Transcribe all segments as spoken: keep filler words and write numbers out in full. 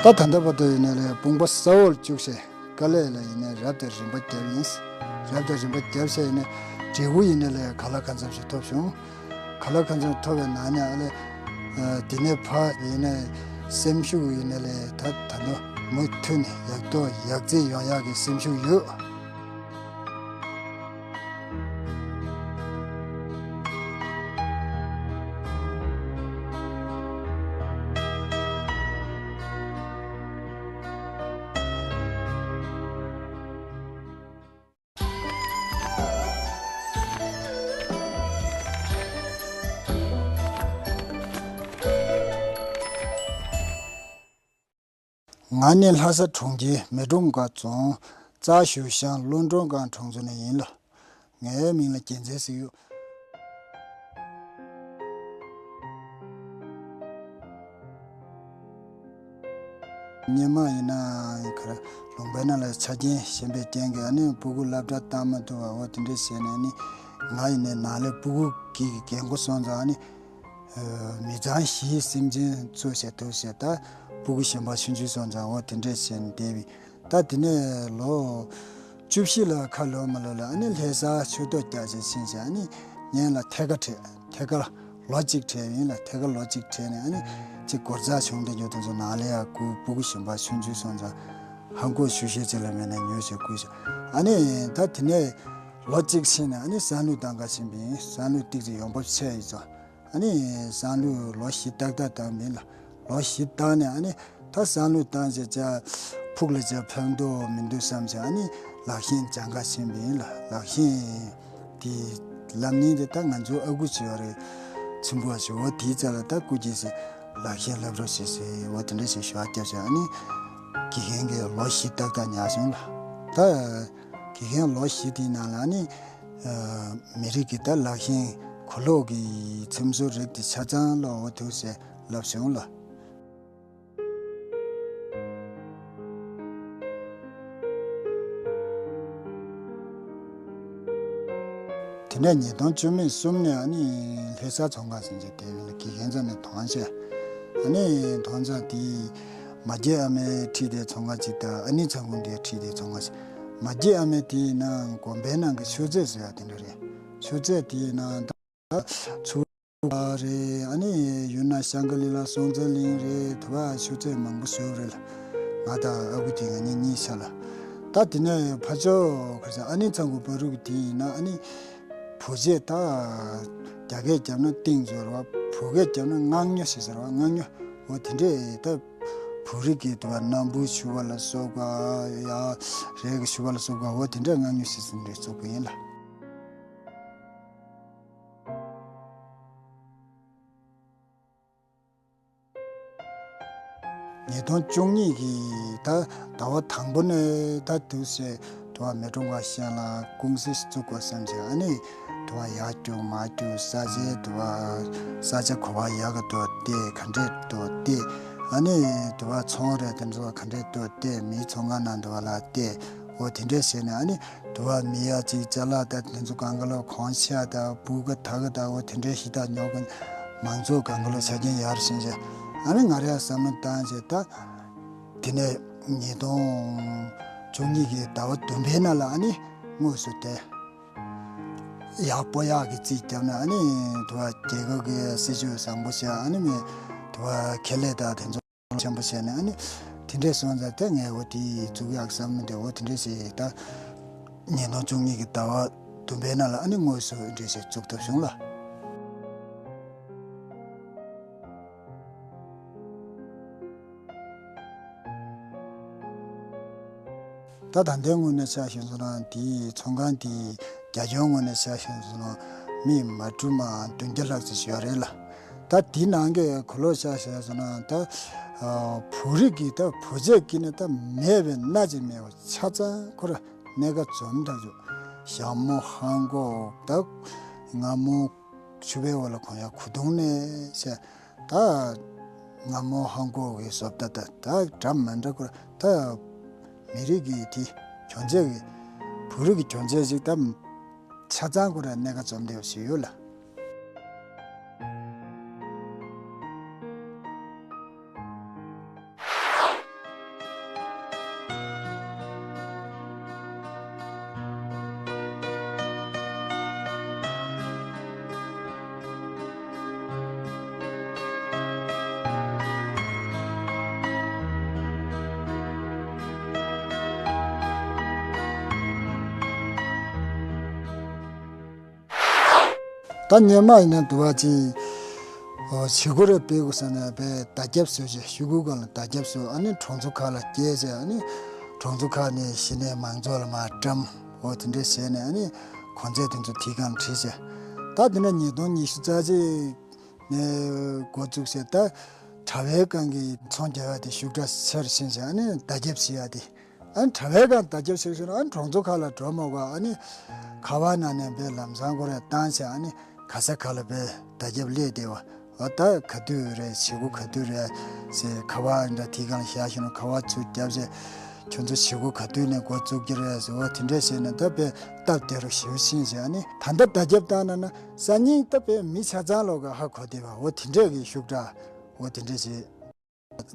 ད་ད་ལྟ་བར་དུ་ཡིན་ནའི་ལས་དཔུང་པ་ས་འོག་བཅུག་བྱས་དཀའ་ལས་ལ་ཡིན་ནའི་རབ་དང་རིམ་པ་བརྒྱབ་ཡིན། རབ་དང་རིམ་པ་བརྒྱབ་བྱས་ཡིན་ནའི་འབྲས་བུ་ཡིན་ནའི་ལས་ག་ལ་གང་འཚམ་ཞིག་ཐོབ་བྱུང་། ག་ལ་གང་འཚམ་ཐོབ་པའི་ནང་ནས་ཨ་ལས། ཨ། དེ་ནས་ཕར་ཡིན་ནའི་སེམས་ཤུགས་ཡིན་ནའི་ལས་ད་ད་ལྟ་མུ་མཐུད་ནས་ཡག་ཐོག་ཡག་རྩེད་ཡོང་ཡག་གི་སེམས་ཤུགས་ཡོད། ང་ནི་ལྷ་ས་གྲོང་ཁྱེར་མལ་གྲོ་ག་རྫོང་རྩ་ཞོལ་ཤང་ཀླུ་སྒྲུང་སྒང་གྲོང་ཚོ་ནས་ཡིན་ལ། ངའི་མིང་ལ་རྒྱལ་མཚན་ཟེར་ཡོད། སྔོན་མ་ཡིན་ན་ག་རེ་ལུང་པའི་ནང་ལ་ཆ་རྐྱེན་ཞན་པའི་རྐྱེན་གྱིས་ཨ་ནི་སྤུ་གུ་སློབ་གྲྭ་བཏང་མ་ཐུབ་པ་འོ་དེ་འདྲས་བྱས་ནས་ཨ་ནི་ང་ཡིན་ནའི་ནང་ལས་སྤུ་གུ་གི་རྒན་གོག་སོང་ཙང་ཨ་ནི། མི་ཚང་བཞི་སེམས་ཅན་གཙོ་བྱས་ཐུག་བྱས་ད་སྤུ་གུ་གཞན་པ་ཆུང་ཆུང་སོང་ཙང་འོ་དེ་འདྲས་བྱས་ནས་བསྡད་པས། ད་དེ་ནས་ལོ་བཅུ་བཞི་ལ་ཁ་ལོ་མ་ལོ་ལ་ཨ་ནི་ལྷ་སར་ཆོས་ཐོག་རྒྱག་བྱས་ཕྱིན་བྱས་ཨ་ནི་ངན་ལ་ཐད་ཀར་ཁྲིད་ཐད་ཀར་ལོ་གཅིག་ཁྲིད་ཡིན་ལ་ཐད་ཀར་ལོ་གཅིག་ཁྲིད་ནས་ཨ་ནི་ཅིག་སྒོར་རྩ་བྱུང་དུ་འགྱོ་དུ་ཚོ་ནང་ལས་ཡ་སྐུ་སྤུ་གུ་གཞན་པ་ཆུང་ཆུང་སོང་ཙང་ཧང་གོ་ཤུ་ཤེ་ཅིག་ལ་མེད་ན་ཉོས་བྱས་སྐུ་ཞོག་ཨ་ནི་ད་དེ་ནས་ལོ་གཅིག་ཕྱིན་ནས་ཨ་ནི་བསམ་བློ་བཏང་ག་ཕྱིན་པ་ཡིན། བསམ་བློ་ཏིག་ཙམ་ཡོང་འབབ་ཆེ་ཡིན་ཙང་། ཨ་ནི་བསམ་བློ་ལོ་བཞི་ཏག་ཏག་བཏང་མིན་ལ། ལོ་བཞི་བཏང་ནས་ཨ་ནི་ད་བསམ་བློ་བཏང་བྱས་ཅག་ཕུགས་ལ་ཅག་ཕན་ཐོགས་མི་འདུག་བསམ་བྱས་ཨ་ནི་ལག་ཤེས་སྦྱང་ག་ཕྱིན་པ་ཡིན་ལ། ལག་ཤེས་དེ་ལབ་ནི་དེ་ད་ང་ཚོའི་ཨ་ཁུ་ཅིག་ཡོད་རེད། ཚིམ་པོ་ཞིག་འོ་དེའི་རྩ་ལ་ད་སྐུ་སྐྱེས་སེ་ལག་ཤེས་ལབ་རོགས་བྱེད་སེ་འོ་དེ་འདྲ་ཞིག་ཞུ་བ་བརྒྱབ་བྱས་ཨ་ནི་དགེ་རྒན་གྱིས་ལོ་བཞི་ཏག་ཏག་ཉར་སོང་ལ། ད་དགེ་རྒན་ལོ་བཞི་དེའི་ནང་ལ་ཨ་ནི། མི་རིགས་ཀྱི་ད་ལག་ཤེས་གོ་ལོག་གི་ཚིམ་བཟོ་རིགས་དེ་ཆ་ཚང་ལ་འོ་ཐུག་སེ་ལབ་བྱུང་ལ། དེ་ནས་ཉིས་སྟོང་བཅུ་མེད་གསུམ་ནས་ཨ་ནི་ལྷ་ས་ཚོང་ཁང་ཟིན་བྱས་དེ་ལ་དགེ་རྒན་ཚོ་ནས་མཐོང་བྱས། ཨ་ནི་མཐོང་ཙང་དེ་མ་སྐྱེས་ཨ་མའི་ཁྲིད་དེ་ཚོང་ཁང་ཅིག་དང་ཨ་ནི་ཚང་ཁུང་དེ་ཁྲིད་དེ་ཚོང་ཁང་ཅིག་མ་སྐྱེས་ཨ་མའི་དེའི་ནང་དགོན་པའི་ནང་གི་ཆོས་རྫས་ཟེར་ཡ་དེ་འདྲ་རེད། ཆོས་རྫས་དེའི་ནང་ད་ཚུར་རེད། ཨ་ནི་ཡུལ་ན་ཤང་ཀ་ལི་ལ་སྲོང་བཙན་གླིང་རེད། དུ་བ་ཆོས་རྫས་མང་པོ་བཟོས་རེད་ལ། ང་དང་ཨ་ཁུ་དེ་ང་གཉིས་གཉིས་ཆ་ལ། ད་དེ་ནས་ཕ་ཕྱོགས་ཁ་ས་ཨ་ནི་ཚང་ཁུང་བ་རུག་དེ་ཡིན་ན་ཨ་ནི་བུ་རྗེས་ད་རྒྱ་སྐད་རྒྱབ་ན་ཏིང་ཟེར་བ་བུ་སྐད་རྒྱབ་ན་ངང་ཉོ་ཞེས་ཟེར་བ་ངང་ཉོ་འོ་དེ་འདྲས་ད་བོད་རིགས་ཀྱི་དུ་བ་སྣམ་བུ་ཞུ་བ་ལ་སོགས་པ་ཡ་རས་ཀྱི་ཞུ་བ་ལ་སོགས་པ་འོ་དེ་འདྲ་ངང་ཉོ་ཞེས་ཟིན་རེ་བཙུགས་པ་ཡིན་ལ། ཉིས་སྟོང་བཅུ་གཉིས་ཀྱི་ད་ཟླ་བ་དང་པོ་ནས་ད་དུས་སེ་དུ་བ་མལ་གྲོ་ག་ཤང་ལ་ཀུང་སི་བཙུགས་དགོས་བསམ་བྱས་ཨ་ནི་དུ་བ་ཡག་རྒྱུ་མ་རྒྱུ་ས་ཆའི་དུ་བ་ས་ཆ་གོ་བ་ཡག་ག་དུ་བལྟས་ག་འདྲས་དུ་བལྟས་ཨ་ནི་དུ་བ་ཚོང་རེད་དེ་ཚོ་ག་འདྲས་དུ་བལྟས་མི་ཚོང་ཁང་ནང་དུ་བ་ལ་བལྟས། འོ་དེ་འདྲས་བྱས་ནས་ཨ་ནི་དུ་བ་མི་ཡ་གཅིག་ཅ་ལག་དང་དེ་ཚོ་གང་ག་ལ་གོང་ཆ་དང་སྤུས་ཀ་དག་ག་དང་འོ་དེ་འདྲས་ཞིག་དང་ཉོ་གི་མང་ཚོགས་གང་ག་ལ་ཆ་རྐྱེན་ཡར་ཕྱིན་བྱས་ཨ་ནི་ང་རའི་བསམ་བློ་བཏང་བྱས་ད་དེ་ནས་ཉིས་སྟོང་བཅུ་གཉིས་ཀྱི་ཟླ་བ་བདུན་པའི་ནང་ལ་ཨ་ནི་དངོས་སུ་དེ་ཡག་པོ་ཡག་གི་རྩིས་བརྒྱབ་ནས་ཨ་ནི་དུ་བ་རྒྱལ་ཁབ་ཀྱི་སྲིད་ཇུས་བཟང་པོ་བྱས་ཨ་ནི་མི་དུ་བ་ཁེ་ལས་དང་དེ་ཚོ། ཆེན་པོ་བྱས་ནས་ཨ་ནི་དེ་འདྲས་སོང་ཙང་དེ་ངས་འོ་དེ་བཙུགས་ཡག་བསམ་ནི་དེ་འོ་དེ་འདྲས་བྱས་ད་ཉིས་སྟོང་བཅུ་གཉིས་ཀྱི་ཟླ་བ་བདུན་པའི་ནང་ལ་ཨ་ནི་དངོས་སུ་འདྲས་བྱས་བཙུགས་ཐུབ་བྱུང་ལ། ད་ད་ལྟའི་ངོས་ནས་ཆ་བཞག་སོང་ན་དེའི་ཚོང་ཁང་དེའི་རྒྱ་ཁྱོན་ངོས་ནས་ཆ་བཞག་སོང་ན་མི་མ་གྲུ་མ་བདུན་བརྒྱ་ལྷག་ཙམ་ཞིག་ཡོད་རེད་ལ། ད་དེའི་ནང་གི་གོ་ལོག་ཆ་བཞག་སོང་ན་ད་བོད་རིགས་ཀྱི་ད་བོད་ཆས་ཀྱི་ནི་ད་མེད་པའི་སྣ་གཅིག་མེད་པ་ཆ་ཚང་ཁོ་ར་གནས་ཀ་འཛོམས་ཐག་ཆོད། ཞྭ་མོ་ཧང་གོག་ད་རྔ་མོང་ཕྱུ་པའི་འོག་ལ་གོན་ཡག་གོས་ཐུང་ནས་བྱས། ད་རྔ་མོང་ཧང་གོག་གི་བཟོ་ལྟ་ད་ད་འདྲ་མི་འདྲ་ཁོ་ར་ད་མི་རིགས་ཀྱི་དེ་གྱོན་ཆས་ཀྱི་བོད་རིགས་ཀྱི་གྱོན་ཆས་ཅིག་ད་ཆ་ཚང་ཁོ་ར་གནས་ཀ་འཛོམས་བསྡད་ཡོད་ཞིག་ཡོད་ལ། ད་སྔོན་མ་ཡིན་ན་དུ་བ་ཅིག་ཨོ་བྱེད་སྒོ་རེ་སྤེལ་དགོས་ཟེར་ནས་པའི་བརྡ་ཁྱབ་བཟོས་བྱས། ཤོག་གུ་སྒང་ལ་བརྡ་ཁྱབ་བཟོས། ཨ་ནི་གྲོང་ཚོ་ཁག་ལ་སྐྱེལ་བྱས། ཨ་ནི་གྲོང་ཚོ་ཁག་ནས་གཞི་ནས་མང་ཚོགས་ལ་མར་བཀྲམ། ཨོ་དེ་འདྲས་བྱས་ནས་ཨ་ནི་གོང་ཚད་དེ་ཚོ་དེའི་སྒང་ལ་བྲིས་བྱས། ད་དེ་འདྲ་ཉིས་སྟོང་ཉི་ཤུ་རྩ་གཅིག་ནས་འགོ་བཙུགས་བྱས། ད་དྲ་བའི་སྒང་གི་ཚོང་རྒྱག་ཡ་དེ་ཤུགས་དྲག་ཆེ་རུ་ཕྱིན་བྱས། ཨ་ནི་བརྡ་ཁྱབ་བྱེད་ཡ་དེ། ཨ་ནི་དྲ་བའི་སྒང་བརྡ་ཁྱབ་བྱེད་ཤེས་ན། ཨ་ནི་གྲོང་ཚོ་ཁག་ལ་འགྲོ་མ་དགོས། ཨ་ནི་ཁ་པར་ནང་ནས་པའི་ལམ་སང་སྒོ་རེ་བཏང་བྱས། ཨ་ནི་ག་ས་ག་ལ་པའི་བརྡ་ཁྱབ་སླེབས་བསྡད་པ། འོ་ད་ག་དུས་རེད། བྱེད་སྒོ་ག་དུས་རེད་ཟེར། ཁ་པར་འདྲ་དེའི་སྒང་བཞག་ཤེས་ན། ཁ་པར་ཚུར་བརྒྱབ་བྱས། ཁྱོད་ཚོ་བྱེད་སྒོ་ག་དུས་ནས་འགོ་བཙུགས་ཀྱི་རེད་ཟེར། འོ་དེ་འདྲས་བྱས་ནས་ད་པའི་སྟབས་བདེ་རུ་ཞེ་པོ་ཕྱིན་བྱས། ཨ་ནི་ད་ལྟ་བརྡ་ཁྱབ་བཏང་ན་ན་སང་ཉིན་ད་པའི་མི་ཆ་ཚང་ལོག་ག་ཧ་གོ་བསྡད་པ། འོ་དེ་འདྲས་ཀྱི་ཤུགས་དྲག་འོ་དེ་འདྲས་བྱས།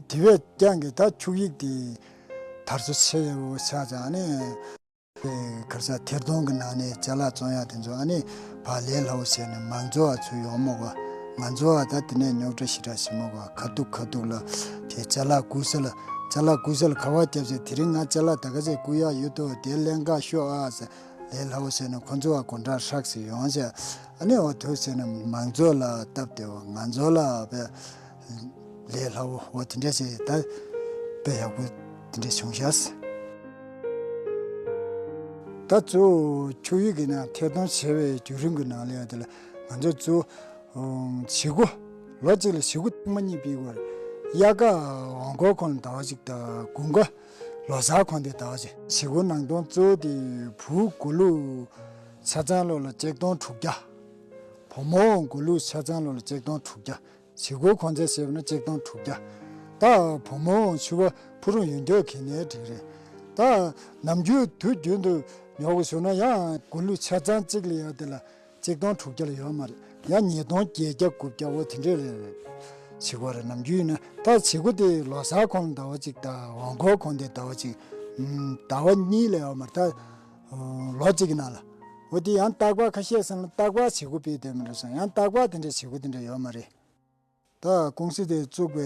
དེ་བས་ཀྱང་གི་ད་ཁྱུག་ཡིག་དེ་དར་སོ་ཆེ་ཡོད་ཆ་ཚང་ནས་གར་ས་ཐེར་གཏོང་གི་ནང་ནས་ཅ་ལག་བཙོང་ཡག་དེ་ཚོ་ཨ་ནི་ཕར་ལས་སླ་བོ་བྱས་ནས་མང་ཚོགས་ཚུར་ཡོང་མ་དགོས། ང་ཚོ་ཨ་ད་དེ་ནས་རྙོག་དྲ་ཞེ་དྲག་བྱེད་མ་དགོས། ཁ་ཐུག་ཁ་ཐུག་ལ་དེ་ཅ་ལག་བསྐུར་ས་ལ་ཅ་ལག་བསྐུར་ས་ལ་ཁ་པར་བརྒྱབ་བྱས། དེ་རིང་ང་ཅ་ལག་ད་ག་ཚད་བསྐུར་ཡག་ཡོད་དོ། དེ་ལེན་ག་ཤོག་ཨ་ཟེར། ལས་སླ་བོ་བྱས་ནས་ཁོ་ཚོ་ཨ་དགོང་དག་ཧྲག་ཟེར་ཡོང་བྱས། ཨ་ནི་འོ་དེ་བྱས་ནས་མང་ཚོགས་ལ་སྟབས་བདེ་བོ། ང་ཚོ་ལ་བས་ལས་སླ་བོ་འོ་དེ་འདྲས་བྱས། ད་དཔེ་ཡག་པོ་དེ་འདྲས་བྱུང་ཤག་ད་གཙོ་བོ་ཁྱུག་ཡིག་གི་ནང་ཐད་གཏོང་བྱས་པའི་བརྒྱུད་རིམ་གྱི་ནང་ལ་ཡ་དེ་ལ་ང་ཚོ་གཙོ་བོ་བྱེད་སྒོ་ལོ་གཅིག་ལ་བྱེད་སྒོ་ཐེངས་མ་གཉིས་སྤེལ་དགོས་རེད། དབྱར་ཁ་འོང་སྐོར་ཁོངས་ལ་ཟླ་བ་གཅིག་དང་། དགུན་ཁ་ལོ་གསར་ཁོངས་དེ་ཟླ་བ་གཅིག་བྱེད་སྒོ་ནང་དོན་གཙོ་བོ་དེ་བུ་མགོ་ལུག་ཆ་ཚང་ལོ་ལ་ཆིག་སྟོང་དྲུག་བརྒྱ། བུ་མོ་མགོ་ལུག་ཆ་ཚང་ལོ་ལ་ཆིག་སྟོང་དྲུག་བརྒྱ། བྱེད་སྒོའི་གོང་ཚད་བཤད་པ་ན་ཆིག་སྟོང་དྲུག་བརྒྱ། ད་བུ་མོ་ཕྱུ་པ་ཕུ་རུ་ཡོད་མགྱོགས་གི་ནས་འགྲིག་རེད། ད་ནམ་རྒྱུན་དུས་རྒྱུན་དུ་ཉོ་དགོས་བྱུང་ན་ཡང་མགོ་ལུག་ཆ་ཚང་གཅིག་ལ་ཡང་དེ་ལ་ཆིག་སྟོང་དྲུག་བརྒྱ་ལ་ཡོད་མ་རེད། ཡང་ཉིས་སྟོང་བརྒྱད་བརྒྱ་དགུ་བརྒྱ་འོ་དེ་འདྲས་ལ་བྱེད་སྒོ་རེད། ནམ་རྒྱུན་ཡིན་ན་ད་བྱེད་སྒོ་དེ་ལོ་གསར་གོང་ཟླ་བ་གཅིག་དང་། འོང་སྐོར་གོང་དེ་ཟླ་བ་གཅིག་ཨུམ། ཟླ་བ་གཉིས་ལ་ཡོད་མ་རེད། ད་ལོ་གཅིག་གི་ནང་ལ། འོ་དེ་ཡང་རྟག་པར་ཁ་ཤས་ཚང་ལ་རྟག་པར་བྱེད་སྒོ་སྤེལ་བསྡད་མི་འགྲོ་སོང་། ཡང་རྟག་པར་དེ་འདྲའི་བྱེད་སྒོ་དེ་འདྲ་ཡོད་མ་རེད། ད་ཀུང་སི་དེ་བཙུགས་པའི་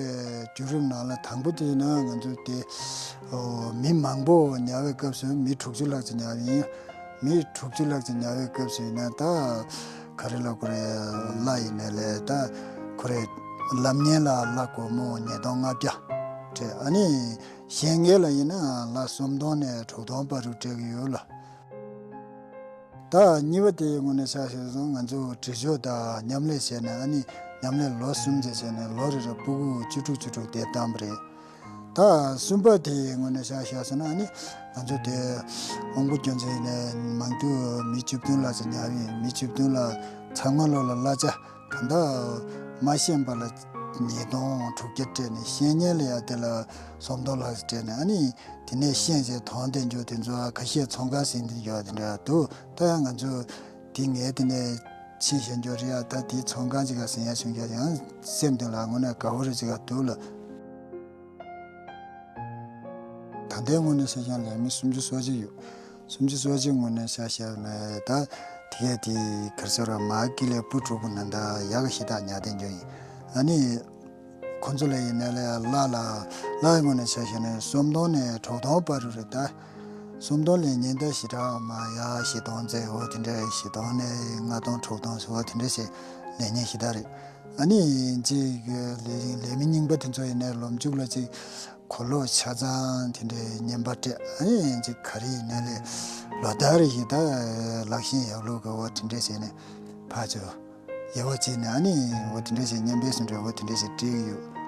བརྒྱུད་རིམ་ནང་ལ་དང་པོ་དེ་ཡིན་ན་ང་ཚོ་དེ་ཨོ་མི་མང་པོ་ཉར་བའི་སྐབས་སུ་མི་དྲུག་ཅུ་ལྷག་ཙམ་ཉར་བ་ཡིན། མི་དྲུག་ཅུ་ལྷག་ཙམ་ཉར་བའི་སྐབས་སུ་ཡིན་ན་ད་ག་རེ་ལབ་དགོས་རེད། གླ་ཡིན་ནའི་ལས་ད་ཁོ་རེ་ལབ་མཁན་ལ་གླ་སྒོར་མོ་ཉིས་སྟོང་ལྔ་བརྒྱ་སྤྲད། ཨ་ནི་བཤད་མཁན་ལ་ཡིན་ན་གླ་སུམ་སྟོང་ནས་དྲུག་སྟོང་བར་དུ་སྤྲད་ཀྱི་ཡོད་ལ། ད་གཉིས་པ་དེའི་ངོས་ནས་ཆ་བཞག་སོང་། ང་ཚོ་འབྲི་ཕྱོགས་དང་མཉམ་ལས་བྱས་ནས། ཨ་ནི་མཉམ་ལས་ལོ་གསུམ་ཙམ་བྱས་ནས་ལོ་རེ་རེ་སྤུ་གུ་བཅུ་དྲུག་བཅུ་དྲུག་དེ་བཏང་བ་རེད། ད་གསུམ་པ་དེའི་ངོས་ནས་ཆ་བཞག་སོང་ན། ཨ་ནི་ང་ཚོ་དེ་དབང་པོ་སྐྱོན་ཅན་ནས་མང་དུ་མི་བཅུ་བདུན་ལྷག་ཙམ་ཉར་བ་ཡིན། མི་བཅུ་བདུན་ལ་ཚང་མ་ལོ་ལ་གླ་ཆ་གང་ལྟར་མ་ཤེས་པ་ལ་ཉིས་སྟོང་དྲུག་བརྒྱ་སྤྲད་ནས། ཤེས་མཁན་ལ་ཡ་དེ་ལ་སུམ་སྟོང་ལྷག་ཙམ་སྤྲད་ནས། ཨ་ནི་དེ་ནས་ཤེས་བྱས་དོན་དེ་འཇོག་དེ་ཚོ་ཁ་ཤས་ཚོང་ཁང་ཟིན་དེ་འཇོག་དེ་འདྲ་འདུག་ད་ཡང་ང་ཚོ་དེ་ངས་དེ་ནས་ཕྱིན་བཞིན་འཇོག་རེད་ཡ། ད་དེ་ཚོང་ཁང་ཅིག་ག་ཟིན་ཡ་བྱུང་ཀྱང་ཡང་སེམས་དེ་ལ་དངོས་གནས་དགའ་བོ་རེ་ཅིག་ག་འདུག་ལ། ད་ལྟའི་ངོས་ནས་ཆ་བཞག་ན་ལས་མི་སུམ་ཅུ་སོ་གཅིག་ཡོད། སུམ་ཅུ་སོ་གཅིག་ངོས་ནས་ཆ་བཞག་ན་ད་དེ་གས་དེ་གར་སོ་ར་མ་ཀི་ལས་སྤུ་དྲུག་པོ་ན་ད་ཡག་གི་ཞེ་དྲག་ཉར་དེ་འཇོག་ཡིན། ཨ་ནི། ཁོ་ཚོ་ལ་ཡིན་ན་ལ་གླ་ལ་གླ་ཡི་ངོས་ནས་ཆ་བཞག་ན་སུམ་སྟོང་ནས་དྲུག་སྟོང་བར་དུ་རེད་ད། སུམ་སྟོང་ལས་ཉེན་ད་ཞེ་དྲག་མ་ཡ་བཞི་སྟོང་ཙམ་འོ་དེ་འདྲ། བཞི་སྟོང་ནས་ལྔ་སྟོང་དྲུག་སྟོང་འོ་དེ་འདྲ་ཞིག་ལས་ཉེན་ཞེ་དྲག་རེད། ཨ་ནི་གཅིག་ལས་ལས་མི་རྙིང་པ་དེ་ཚོ་ཡིན་ན་ལོ་མཇུག་ལ་གཅིག་གོ་ལོག་ཆ་ཚང་དེ་འདྲའི་རྔན་པ་སྤྲད། ཨ་ནི་གཅིག་ག་རེ་ཡིན་ན་ལས་ལོ་ལྟར་རེ་ཞིག་ད་ལག་ཤེས་ཡག་ལུགས་ག་འོ་དེ་འདྲ་བྱས་ནས་ཕར་ཚུར་ཡལ་བ་བྱས་ནས། ཨ་ནི་འོ་དེ་འདྲ་ཞིག་རྔན་པའི་སུ་འདྲ་འོ་དེ་འདྲ་ཞིག་སྤྲད་ཀྱི་ཡོད།